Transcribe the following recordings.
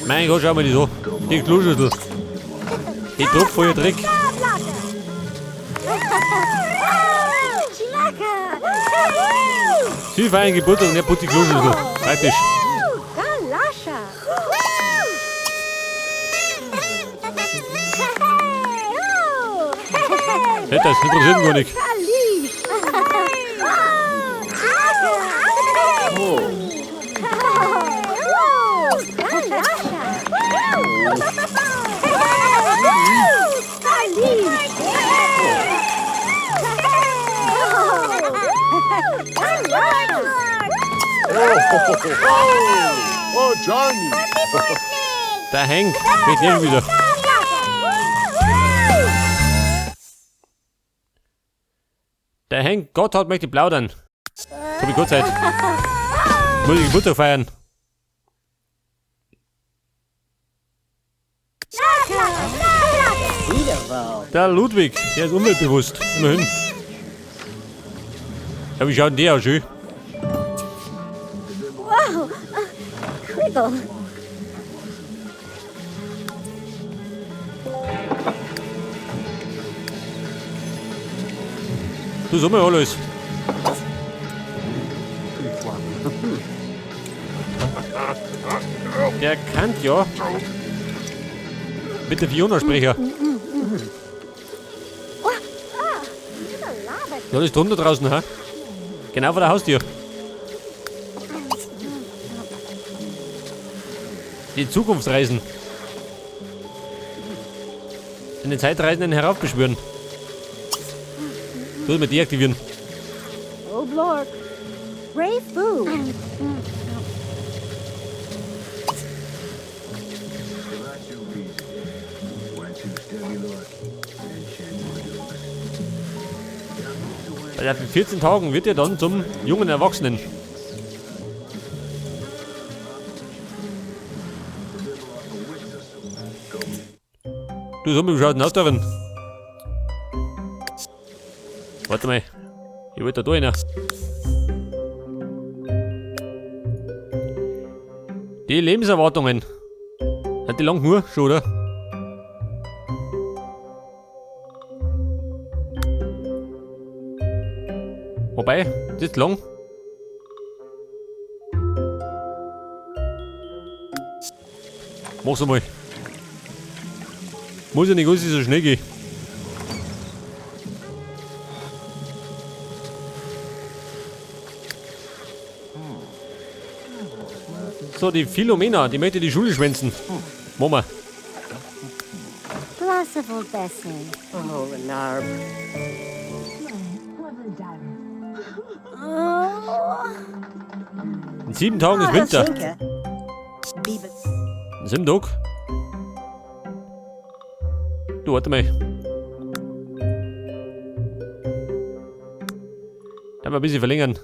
Mein Gott, schau mal die so. Die Kloschüssel. Die Tropf voll Dreck. Sie feiern Geburtstag und er putzt die Kloschüssel. Praktisch. Hey, das interessiert mich gar nicht. Oh, Johnny! Der Henk, mit dem wieder. Der Henk Gotthard möchte plaudern. Hab ich kurz Zeit. Muss ich Geburtstag feiern. Der Ludwig, der ist umweltbewusst. Immerhin. Ja, wie schaut denn der aus, schön? Wow! Quiggle. Du sag mal alles. Der kann ja mit der Fiona sprechen. Ja, das ist drunter draußen, ha? Genau vor der Haustür. Die Zukunftsreisen. In den Zeitreisenden heraufbeschwören. Du mal deaktivieren. Oh, Blork. Ray Fu. Weil in 14 Tagen wird er dann zum jungen Erwachsenen. Du, so, wie schaut denn aus darin? Warte mal. Ich wollte da rein. Die Lebenserwartungen. Hat die lang nur schon, oder? Wobei, das ist lang. Mach's einmal. Muss ja nicht alles so schnell gehen. So, die Philomena, die möchte die Schule schwänzen. Machen wir. Possible Bessie. Oh, Renarb. In 7 Tagen ist Winter. In 7 Tagen? Du, warte mal. Da mal ein bisschen verlängern.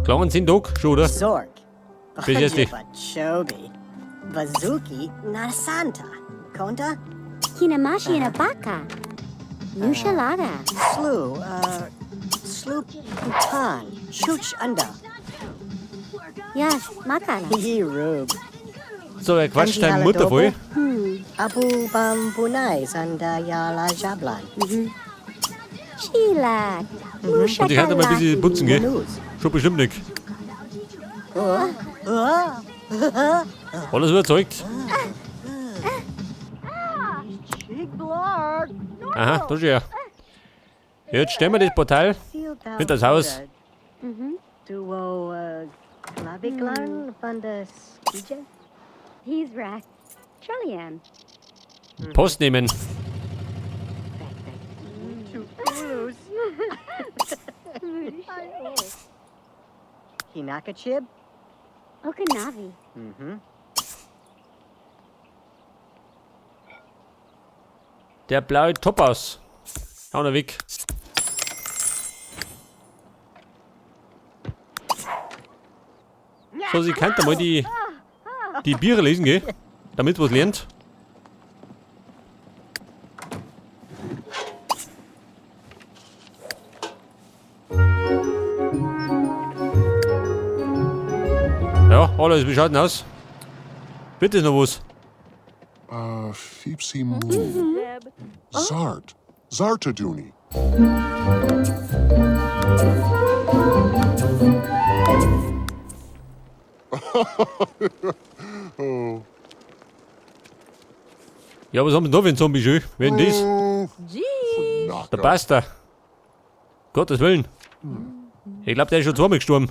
Klangen 10 Tage schon, oder? Zork. Bis jetzt nicht. Chobi. Bazuki Narasanta. Konta? Kinamashi Inabaka. Nushalaga. Slu, Slu Putan. Chuch Unda. Yes, Makala. Yerub. So, er quatscht deine Mutter voll. Abu Bambunai Sanda Yala Jablan. Chila. Und ich kann mal ein bisschen putzen, gell? Schon bestimmt nicht. Alles überzeugt. Aha, da ist er. Jetzt stellen wir das Portal hinter das Haus. Post nehmen. Hinakachib? Okanavi. Mhm. Der blaue Topass. Hau noch weg. So, sie kann da mal die Biere lesen, gell? Damit was lernt. Ja, alles, wie schaut denn aus? Bitte noch was? Fipsi Mu. Zart. Zartaduni. Ja, was haben wir denn da für ein Zombie schön? Wer denn das? Der Pasta. Gottes Willen. Ich glaube, der ist schon zweimal gestorben.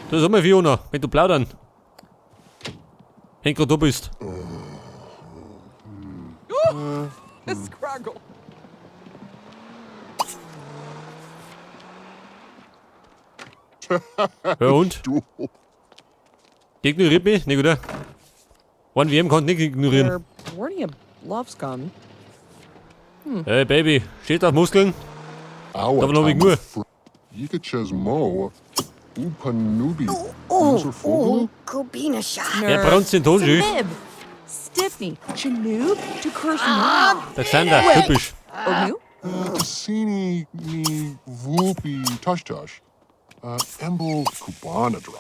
Da ist einmal Fiona, wenn du plaudern. Wenn du da bist. Scraggle. Ja und? Du. Die ignoriert mich? Nicht, oder? One WM konnte nicht ignorieren. Hey Baby, steht auf Muskeln? Aua. Davon hab ich nur. Yikachas Mo. Upanubi. Oh, Userfogel? oh, Kubina-sha. Er braucht den Ton schön. Mib. Stiffney. Chinoob. Tukursh. Der Xander, typisch. Ognu. Cassini ni Vupi Tush Tush. Embel Kubanadrop.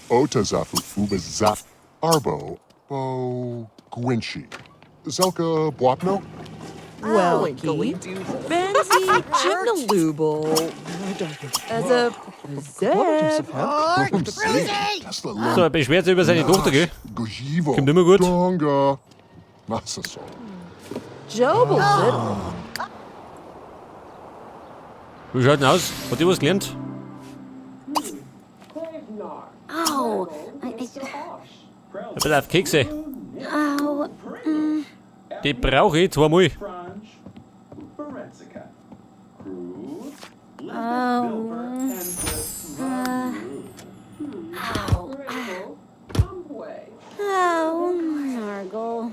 Otazafu Ubazaf Arbo Bo Gwinchi. Zelka Bwapno? Welky. Benzi. Chimnalubel. As a Zeb. Tesla So, er beschwert sich über seine Tochter, gell? Gojivo. Kommt immer gut. Donga. Masasol. Jobel. Wie schaut denn aus? Hat die was gelernt? Oh, I, Ein bisschen auf Kekse. oh, Die brauche ich zweimal. oh, Nargle.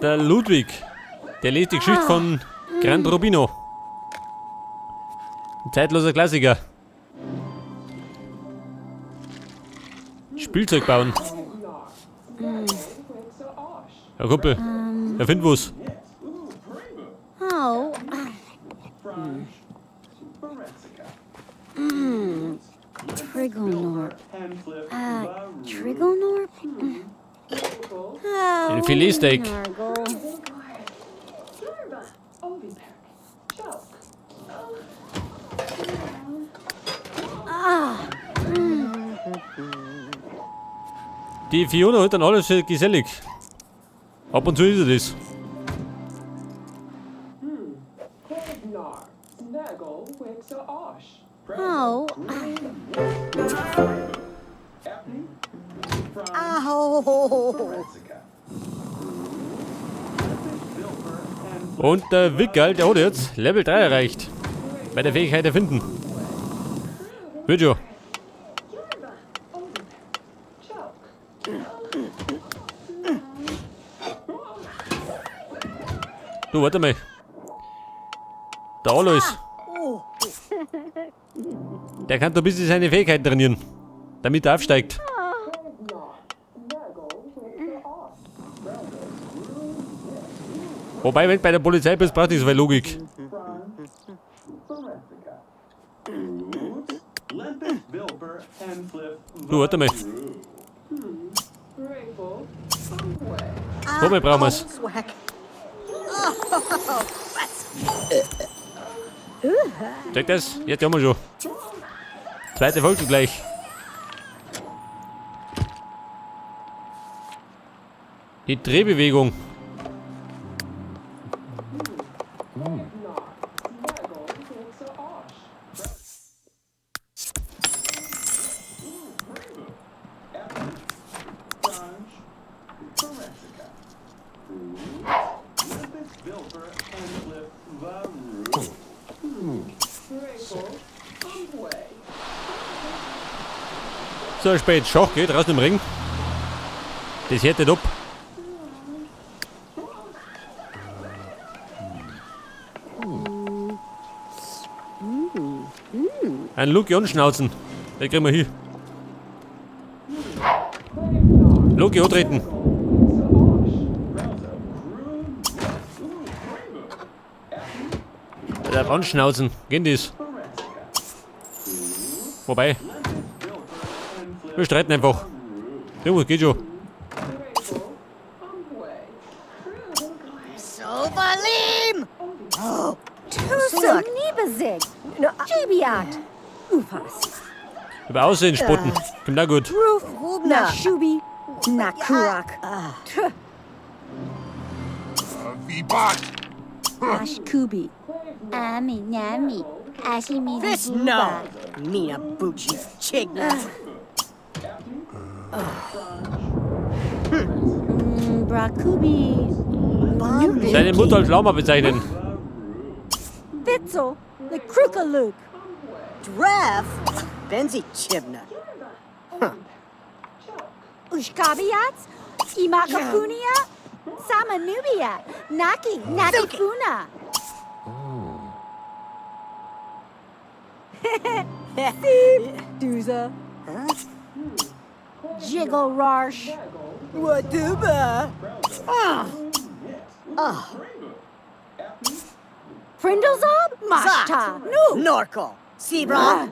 Der Ludwig, der liest die Geschichte von Grand Rubino. Ein zeitloser Klassiker. Spielzeug bauen. Herr Kumpel, erfind was. Oh. Trigonorp. Trigonorp? Oh, Ein Filetsteak. Nargle. Die Fiona hat dann alles für gesellig. Ab und zu ist er das. Oh. Au. Und der Wickerl, der hat jetzt Level 3 erreicht. Bei der Fähigkeit erfinden. Wird schon. Du, warte mal. Der Alois. Der kann da ein bisschen seine Fähigkeiten trainieren, damit er aufsteigt. Wobei, wenn du bei der Polizei bist, brauchst du nicht so viel Logik. Du, warte mal. So mal brauchen wir's. Swack. Check das? Jetzt haben wir schon. Zweite Folge gleich. Die Drehbewegung. So spät Schach geht raus im Ring. Das hört nicht ab. Ein Luki anschnauzen. Den kriegen wir hin. Luki antreten. Der darf anschnauzen. Gehen das. Wobei. Wir streiten einfach. Irgendwas geht schon. Sovalim! Oh, Tusum Nibazig. Jubiat. Ufas. Über Aussehen spotten. Kommt auch gut. Ruf. Rubna. Nashubi. Nakurak. Vibat. Ashkubi. Ami Nami. Ashimi. This no! Mina Bucci Chigna. Brakubi. Seine Mutter als Lama bezeichnen. Fitzel. The Krukaluk. Dref! Benzi Chibna. Ushkabiats. Imakapunia. Samanubia. Naki. Nakifuna. Duza. Jiggle Rarsh. Waduba! Frindlezob? Mashta. Nu. Norkel! Sebra!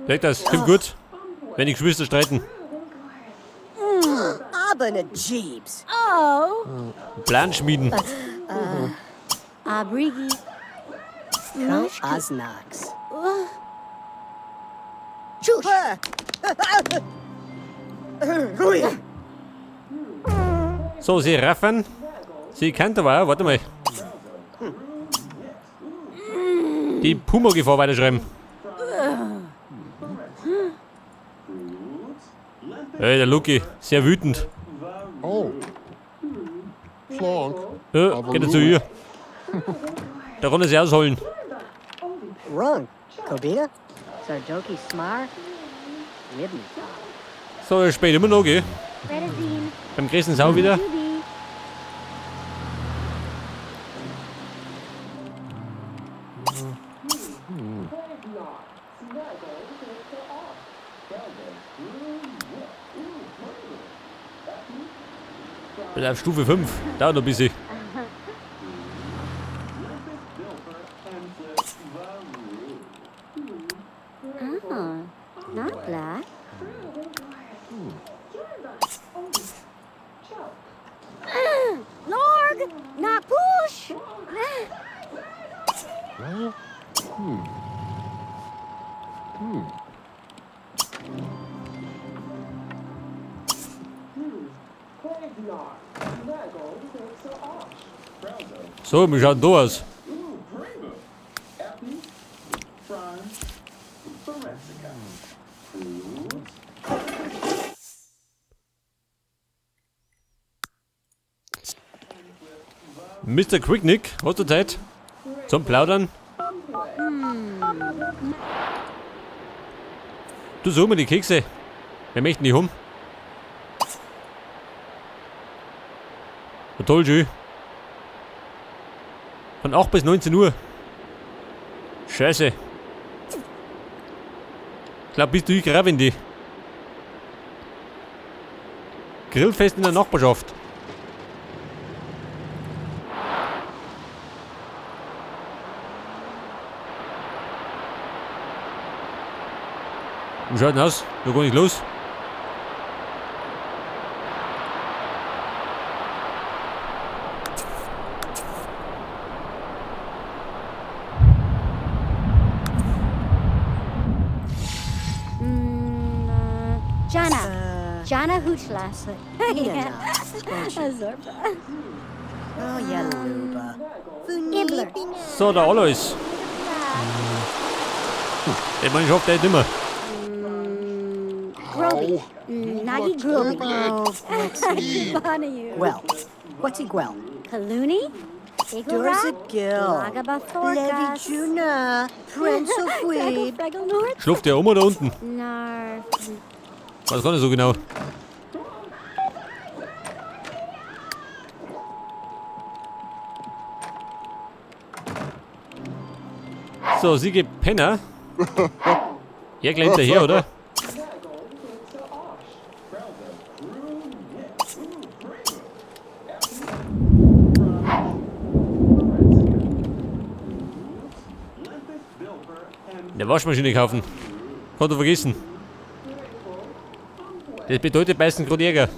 Sag das, kommt gut. Wenn die Geschwister streiten. Abba Jeebs! Oh. Plan schmieden. Abrigi. Osnox. Chush. So, sie raffen. Sie kennt aber auch, warte mal. Die Puma-Gefahr weiterschreiben. Ey, der Luki, sehr wütend. Oh. Plonk. Geht er zu ihr. Da kann er sie ausholen. Rung. Kobina? Sardoki Smar? Libni. So, er spät immer noch, gell? Redazine. Beim größten Sau wieder. Jubi. Bin auf Stufe 5. Dauert noch ein bisschen. Oh. Not black. Lorg! Napush! So, wie schaut denn da aus? Mr. Quicknick, hast du Zeit? Zum Plaudern? Du such mir die Kekse. Wir möchten die haben. Na toll, schön. Von 8 bis 19 Uhr. Scheiße. Ich glaub, bist du ich in die. Grillfest in der Nachbarschaft. Wie schaut denn aus? Da gar nicht los. Jana. Jana Huchla. Ina. Azorba. Oh, Yaluba. Ibler. So, der Alois. Ich meine, ich hoffe, der nicht mehr. Groby. Nagi Groby. Banayu. Gwel. What's he Gwel? Kaluni. Dorsa Gil. Levi Juna. Prince of Weeb. Fraggle North. Schlaft der Oma da unten? Narf. Weiß gar nicht so genau. So, sie geht Penner. Er gleich hinterher, oder? Eine Waschmaschine kaufen. Kann du vergessen. Das bedeutet meistens gerade Ärger.